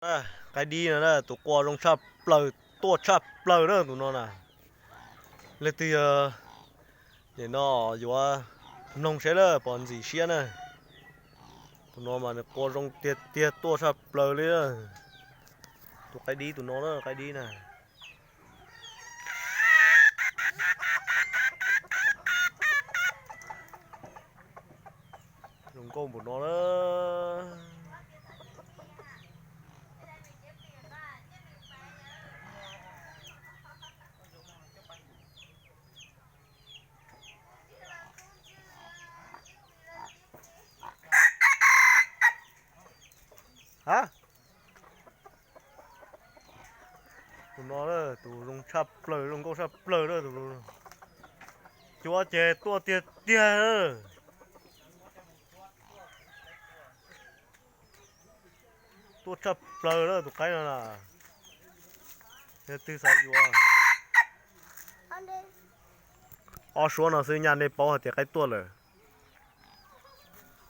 Qaib dib no na, tus qua zoo tshaj plaws, tuaj tshaj plaws na tus no na. Leej twg yog nim no yuav mloog saib lawm pom ntxim siab na. Tus no mas nws qua zoo tiag tiag, tuaj tshaj plaws li. Tus qaib dib tus no na, qaib dib na. Zoo nkauj npaum no na. Ha, tus no, tus zoo tshaj plaws, zoo nkauj tshaj plaws na tus. Cuab ces tuaj tiag tiag. Tuaj tshaj plaws na tus qaib no na. Yog twg xav yuav, ob suab no xwb nyaj nej paub hais tias qaib tuaj lawm.